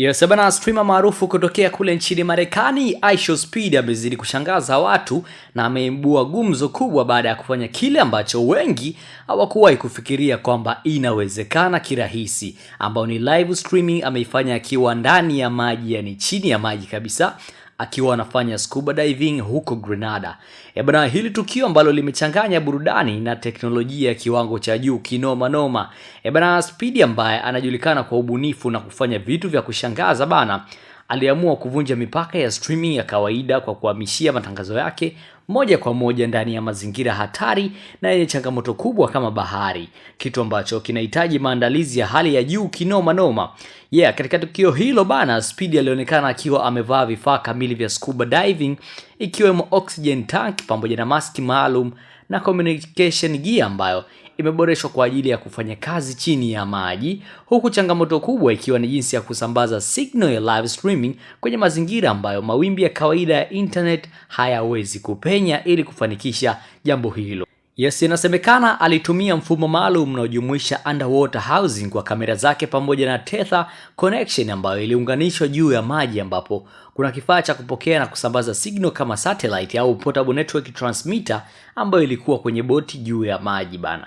Yes, bana, streamer maarufu kutokea kule nchini Marekani, IShowSpeed amezidi kushangaza watu na ameibua gumzo kubwa baada ya kufanya kile ambacho wengi hawakuwahi kufikiria kwamba inawezekana kirahisi, ambao ni live streaming. Ameifanya akiwa ndani ya maji, yani chini ya maji kabisa, akiwa anafanya scuba diving huko Grenada. Bana, hili tukio ambalo limechanganya burudani na teknolojia ya kiwango cha juu kinoma noma. Bana, Speed ambaye anajulikana kwa ubunifu na kufanya vitu vya kushangaza bana, aliamua kuvunja mipaka ya streaming ya kawaida kwa kuhamishia matangazo yake moja kwa moja ndani ya mazingira hatari na yenye changamoto kubwa kama bahari, kitu ambacho kinahitaji maandalizi ya hali ya juu kinoma noma. Yeah, katika tukio hilo bana, Speed alionekana akiwa amevaa vifaa kamili vya scuba diving ikiwemo oxygen tank pamoja na maski maalum na communication gear ambayo imeboreshwa kwa ajili ya kufanya kazi chini ya maji, huku changamoto kubwa ikiwa ni jinsi ya kusambaza signal ya live streaming kwenye mazingira ambayo mawimbi ya kawaida ya internet hayawezi kupenya ili kufanikisha jambo hilo. Yes, inasemekana alitumia mfumo maalum unaojumuisha underwater housing kwa kamera zake pamoja na tether connection ambayo iliunganishwa juu ya maji, ambapo kuna kifaa cha kupokea na kusambaza signal kama satellite au portable network transmitter ambayo ilikuwa kwenye boti juu ya maji bana.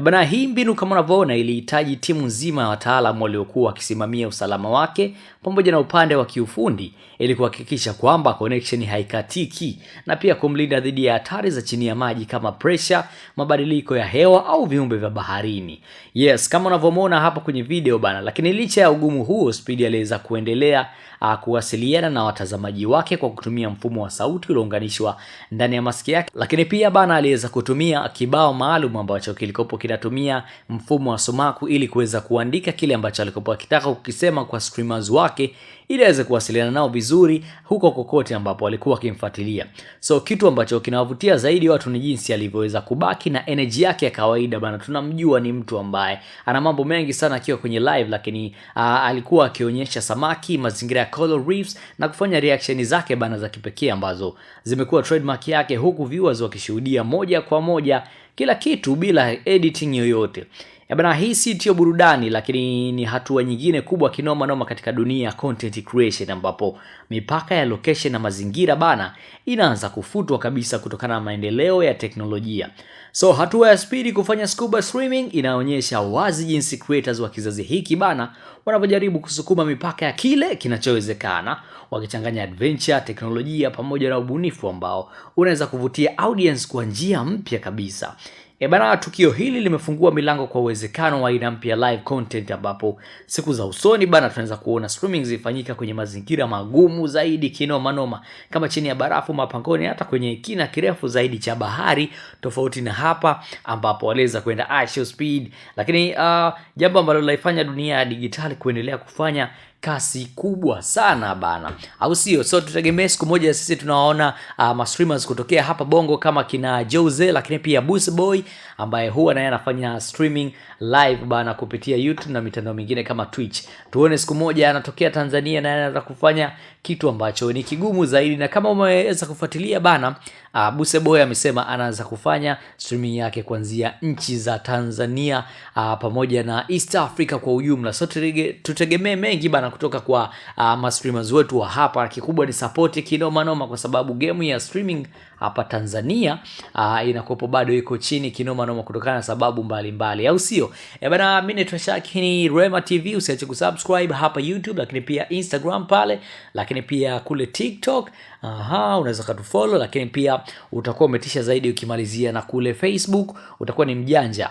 Bana, hii mbinu kama unavyoona ilihitaji timu nzima ya wataalamu waliokuwa wakisimamia usalama wake pamoja na upande wa kiufundi ili kuhakikisha kwamba connection haikatiki na pia kumlinda dhidi ya hatari za chini ya maji kama pressure, mabadiliko ya hewa au viumbe vya baharini. Yes, kama unavyomwona hapa kwenye video bana. Lakini licha ya ugumu huo, Speed aliweza kuendelea kuwasiliana na watazamaji wake kwa kutumia mfumo wa sauti uliounganishwa ndani ya maski yake, lakini pia bana aliweza kutumia kibao maalum ambacho kilikopo kinatumia mfumo wa sumaku ili kuweza kuandika kile ambacho alikopo akitaka kukisema kwa streamers wake ili aweze kuwasiliana nao vizuri huko kokote ambapo walikuwa wakimfuatilia. So kitu ambacho kinawavutia zaidi watu ni jinsi alivyoweza kubaki na energy yake ya kawaida bana. Tunamjua ni mtu ambaye ana mambo mengi sana akiwa kwenye live, lakini alikuwa akionyesha samaki, mazingira ya coral reefs na kufanya reaction zake bana za kipekee ambazo zimekuwa trademark yake, huku viewers wakishuhudia moja kwa moja kila kitu bila editing yoyote. Bana, hii si tu burudani, lakini ni hatua nyingine kubwa kinoma noma katika dunia ya content creation, ambapo mipaka ya location na mazingira bana inaanza kufutwa kabisa kutokana na maendeleo ya teknolojia. So hatua ya Speed kufanya scuba streaming inaonyesha wazi jinsi creators wa kizazi hiki bana wanavyojaribu kusukuma mipaka ya kile kinachowezekana, wakichanganya adventure, teknolojia pamoja na ubunifu ambao unaweza kuvutia audience kwa njia mpya kabisa. Bana, tukio hili limefungua milango kwa uwezekano wa aina mpya live content, ambapo siku za usoni bana tunaweza kuona streaming zifanyika kwenye mazingira magumu zaidi kinoma noma, kama chini ya barafu, mapangoni, hata kwenye kina kirefu zaidi cha bahari, tofauti na hapa ambapo waliweza kwenda IShowSpeed. Lakini jambo ambalo linaifanya dunia ya digitali kuendelea kufanya kasi kubwa sana bana, au sio? So tutegemee siku moja sisi tunawaona ma streamers kutokea hapa Bongo kama kina Jose, lakini pia Boost Boy ambaye huwa naye anafanya streaming live bana kupitia YouTube na mitandao mingine kama Twitch. Tuone siku moja anatokea Tanzania na anaweza kufanya kitu ambacho ni kigumu zaidi, na kama umeweza kufuatilia bana, Buse Boy amesema anaanza kufanya streaming yake kuanzia nchi za Tanzania pamoja na East Africa kwa ujumla. So tutegemee mengi bana kutoka kwa ma streamers wetu wa hapa. Kikubwa ni support kinoma noma, kwa sababu game ya streaming hapa Tanzania inakuwepo bado iko chini kinoma noma kutokana na sababu mbalimbali, au sio? Bana, mimi naitwa Shaki, ni Rema TV. Usiache kusubscribe hapa YouTube, lakini pia Instagram pale, lakini pia kule TikTok. Aha, unaweza kutufollow, lakini pia utakuwa umetisha zaidi ukimalizia na kule Facebook, utakuwa ni mjanja.